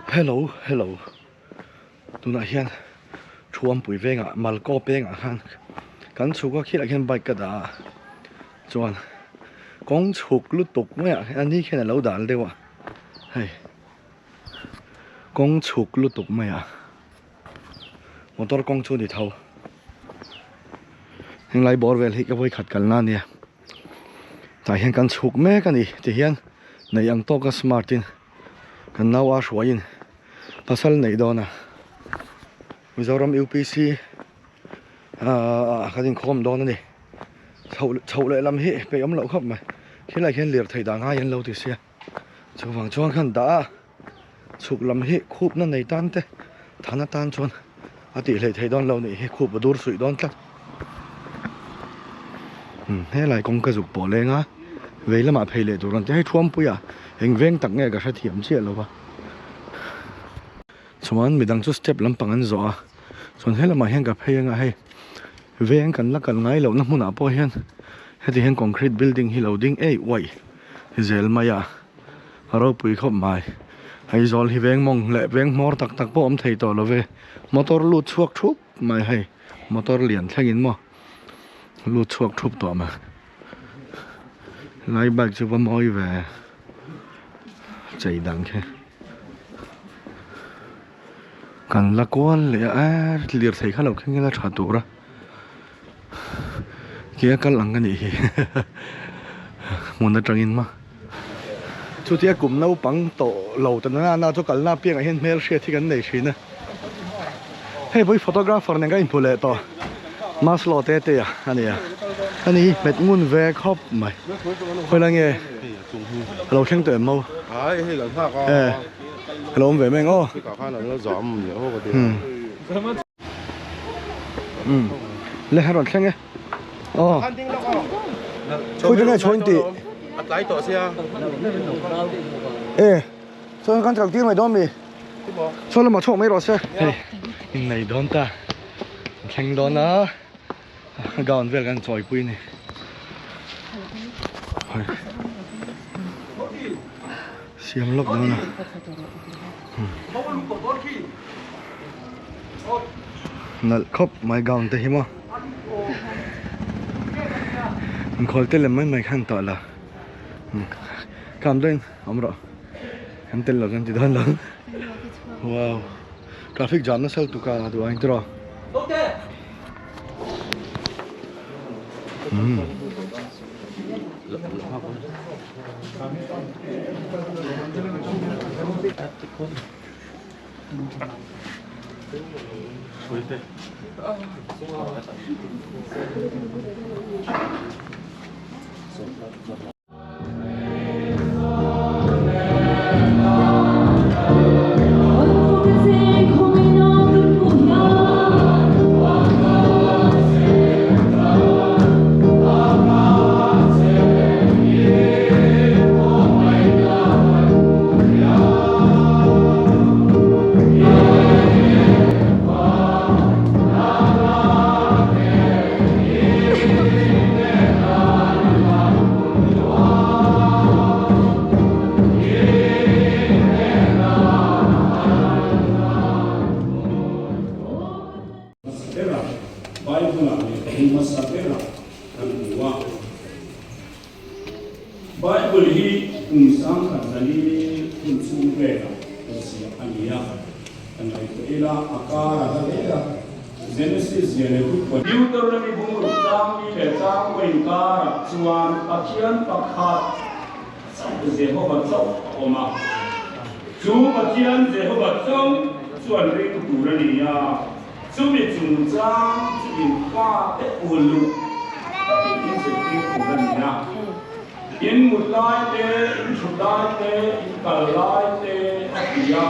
Hello hello tunah hian Thuampui vengah Malkaw pengah khan kan chhuk a khilah khian bike ka dah a chuan kawng chhuk lutuk maiah hian ani khian alo dal deuh a hei kawng chhuk lutuk maiah motor kawng chu a ni tho henglai bawr vel hi ka vawikhat kalna ania tah hian kan chhuk mek a ni tihian neih ang tawka smart in kan nau a hruaiin pasal neih dawn a Mizoram UPC ahh kan inkhawm dawn a ni chhoh chhoh leh lam hi peih awm loh khawp mai khilai khian lirthei dah ngai an lo ti sia chuvang chuan khan dah a chhuk lam hi khupna nei tan te than atan chuan a tih hleih theih dawn lo nih hi khup a dur suih dawn tlat umm helai kawngka zuk pawh leng a vei lamah phei leh tur an ti a hei thuampui ah eng veng tak nge ka hrethiam chiah lo va chuan midang chu step lampang an zawh a chuan helamah hian ka phei anga hei veng kan la kal ngai lohna hmunah pawh hian heti hian concrete building hi lo ding ei uaih zel mai a. A ropui khawp mai. Aizawl hi veng mawng leh veng hmawr tak tak pawh awm thei tawh lo ve. Motor lut chhuak thup mai hei. Motor lian thlengin maw lut chhuak thup tawh mai. Lai bike chu va mawi ve chei dang khi. Kan la kual leh a e lirthei kha lo thleng ila tha tur a. Ke a kal ang a nih hi hmun atangin maw chutia kum naupang tawh lo ta nana na chu kalna apiangah hian hmel hriat hi kan nei thin a hei pawh hi photographer nen ka inhmu leh tawh Maslow te te a a nia a ni hi hmet ngun ve khawp mai khawi lai nge a lo thleng tawh em maw e a lo awm ve mai ang aw. Um le a rawn thleng e aw khawi te nge chhawn tih a tlai tawh sia e chuan kan kal tir mai dawn mi saw lamah chhuak mai rawh se hei innei dawn ta thleng dawn a gown vel kan chawi pui a ni siam lawk dawn a. Nalh khawp mai gown te hi maw inkhawl te lem mai mai khan tawh lo kham dawn awm rawh kan tel lo kan ti dawn lo wow traffic jam nasa lutuk a duh ang tiraw umm. Hmasa bera Bible-ah lehkhabu hmasa bera kan hmu a. Bible hi kum sangkhat zali hun chhung velah kan ziah a ni a. Kan ngaihtuah ila a kar a hla hle a, Genesis zia leh Book. Deuteronomy bung ruk changmi leh changkaw inkarah chuan Pathian pakhat chauh Jehova chauh a awm a. Chu Pathian Jehova chauh chuan ring tur a ni a. Chumi chungchang chu in fate uluk takin in zirtir tur a ni a. In mut lai te, in thut lai te, in kal lai te a ti a.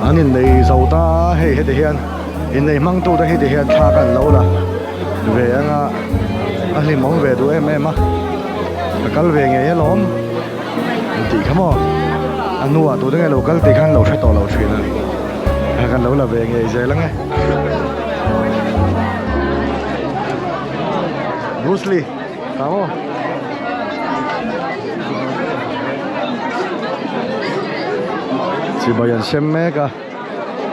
An innei zo ta a, hei heti hian innei hmangtute hi ti hian thla ka an lo la ve anga a hlimawm ve duh em em a, ka kal ve ngei alawm an tih kha maw a hnuah tute nge lo kal tih khan lo hre tawh lo thin a, thla kan lo la ve ngei zel ang e. Bruce Lee ta maw. Chibai an sem mek a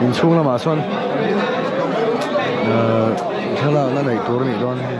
inchhung lamah sawn ehh thlalakna neih tur a nih dawn hi.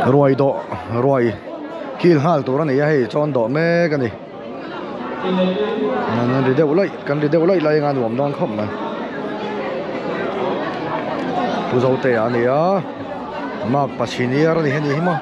Ruai dawh ruai kil nghal tur a ni a hei chawn dawh mek a ni an ri deuh laih kan ri deuh laih lai anga nuam dawn khawp mai Pu Zotea a ni a mark pasiniar a ni hi a ni hi maw.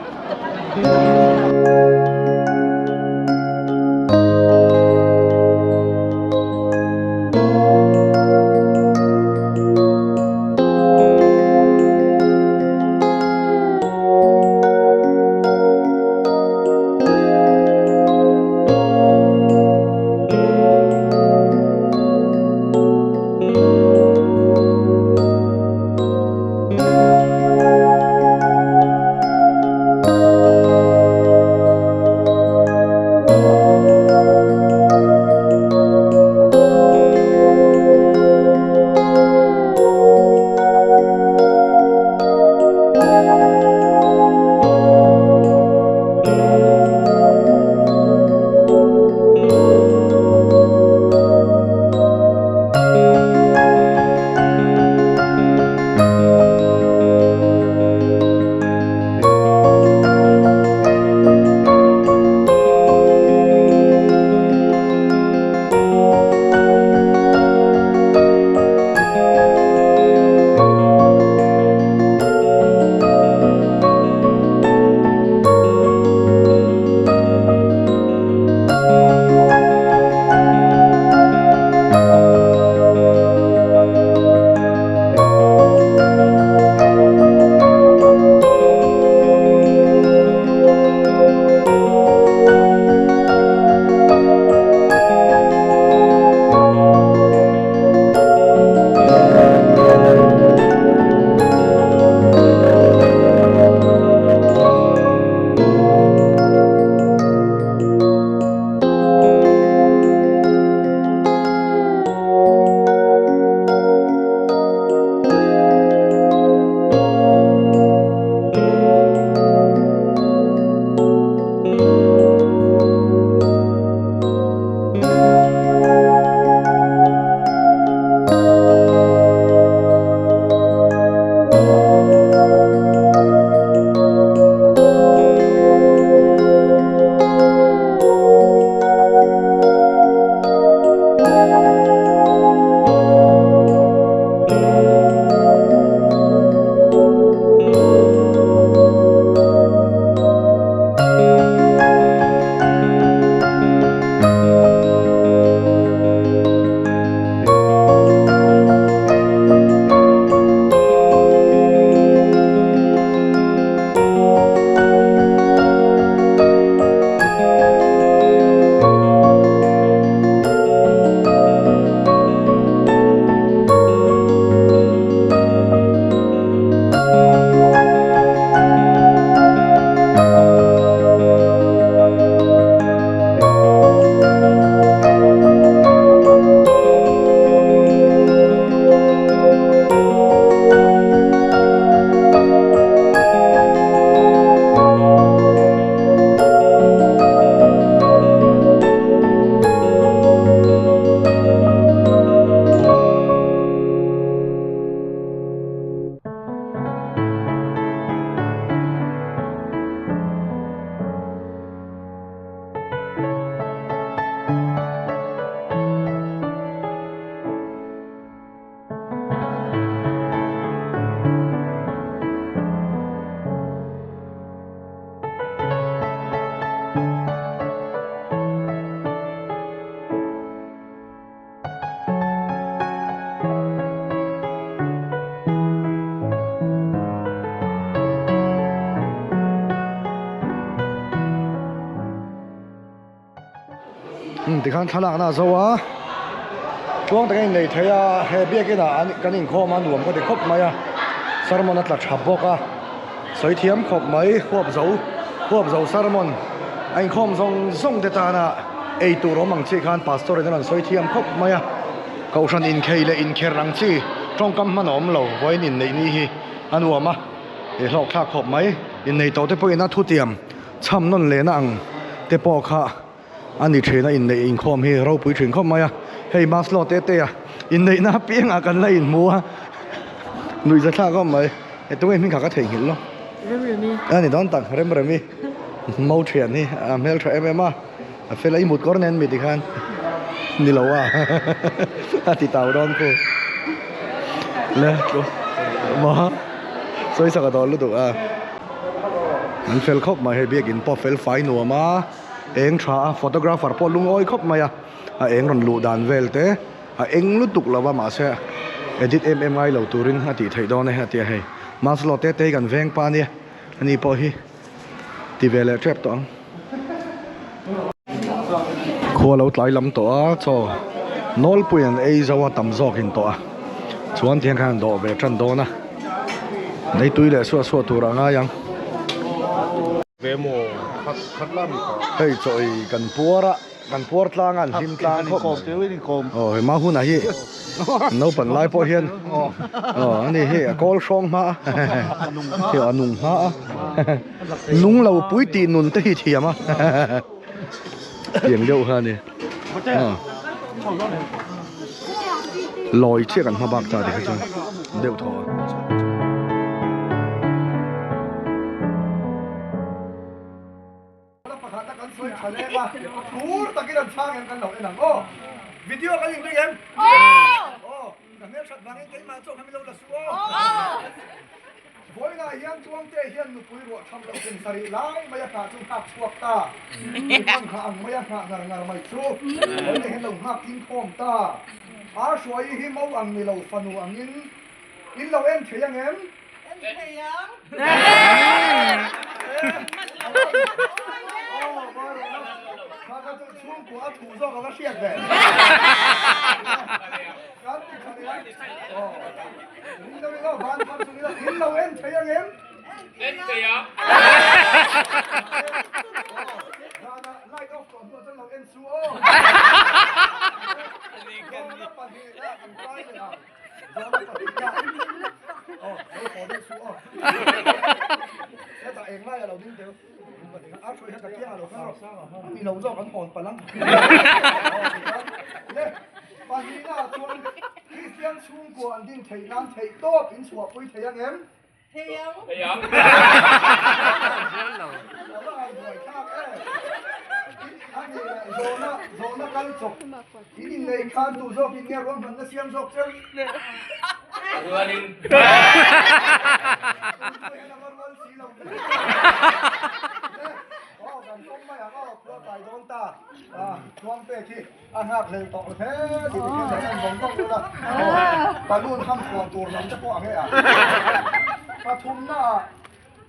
Tikhan thlalakna a zo a, tluang takin a innei thei a, he biakin ah an kan inkhawm a nuam ka ti khawp mai a, sermon a tla tha bawk a, sawi thiam khawp mai huap zo huap zo sermon a inkhawm zawng zawng te tana ei tur awm ang chi khan pastor in a rawn sawi thiam khawp mai a, kohhran inkhei leh inkher ang chi tawngkam hman a awm lo vawiin inneih ni hi a nuam a, he hlawk thlak khawp mai innei tawh te pawhin a thutiam chham nawn lehna ang te pawh kha. A ni thin a inneih inkhawm hi ropui thin khawp mai a, hei Maslow te te a inneihna apiangah kan la inhmu a, nuihza thlak khawp mai, e tunge hming kha ka theihnghilh lo. Remremi. A ni dawn tak, Remremi mo thian hi a hmel tha em em a, a fel a, i mut kawr nen mi tikhan ni lo a, a ti tau dawn khu. Le maw sawisak a dawn lutuk a, an fel khawp mai hei biakin pawh fel fai nuam a. Eng tha a, photographer pawh lungawi khawp mai a, a eng rawn luh dan vel te a eng lutuk lo va mahse edit em em ngai lo turin a tih theih dawn e a ti a hei Maslow te te hi kan veng pa ania ani pawh hi ti ve leh tep tawh ang. Khua lo tlai lam tawh a chaw nawlpui an ei zo a tam zawk in tawh a chuan tiang khan an dawh ve tan dawn a neitui leh suah suah tur a ngai ang. Hei chaw ei kan puar a, kan puar tlang a an hlim tlang khawp mai. Aw hei ma hunah hi naupang lai pawh hian aw ani hi a kawl hrawng hma a hei a nung hma a nung lo pui tih nun te hi thiam a tiang deuh kha a ni lawi chiah kan hma bak ta tikha chuan deuh thaw a. Pakhat a kan sawi tha leng a, tur takin an chhang em kan lo en ang aw. Video kan inring em? Aw. Ka hmelthat vangin keimah chauh kha min lo la suh aw. Vawiinah hian Tuangte hian nupui ruah tham loh kum sarih lai mai a nghah chu nghak chhuak ta. Nupui nghah ang mai a nghah ngar ngar mai chu vawiinah hian lo nghak tling khawm ta. A hruai hi mo ang ni lo fanu angin in lo en thei ang em? En thei ang. Chhungkua a thu zawk a va hriat ve. Kan ti tha leh a. Aw. Ring deuh ila van phar chung ila in lo en thei ang em? En thei a. Aw. Zanah light off tawh hnuah chuan lo en su aw. Zawhna pahnihna kan kai leh ang. Zawhna pahnihna. Aw, lo haw deuh su aw. Hetah eng lai a lo ding teu. A thu hian ka kiang a lo kal rawh. Ani lo zawk an hawn palh ang. Le, pahnihna ah chuan Kristian chhungkua an din theih nan theih tawp in chhuahpui thei ang em? Thei ang. Thei ang. A va han buai thlak e. Ani leh zawhna, zawhna kal chawp. In innei khan duh zawk in nge ruahmanna siam zawk cheu? Rualin.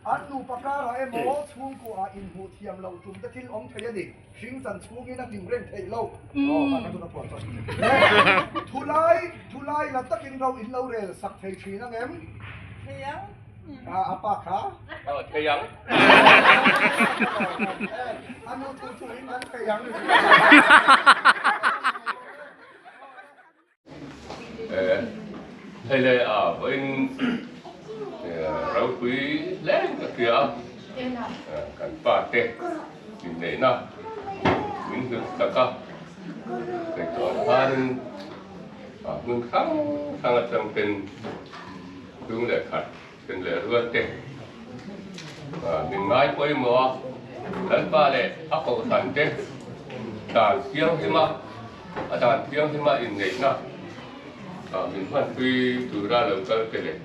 An nupa karah emaw chhungkuah inhmuh thiam loh tum te thil awm thei a ni. Hring chan chhungin a hlim reng theih lo. Thulai, thulai la takin ro in lo rel sak thei thin ang em? Thei ang. A pa kha? Aw, thei ang. A nu thu thu in kan thei ang. Hei le a vawiin ropui hle ka hria a, kan pa te inneihna min hlut tak a, hei tawh khanin hmun hrang hrang atang ten tung leh khat then leh rual te min ngai pawimawh a, Lalpa leh a kohhran te dan thianghlim a. A dan thianghlima inneihna min hmanpui tura lo kal te leh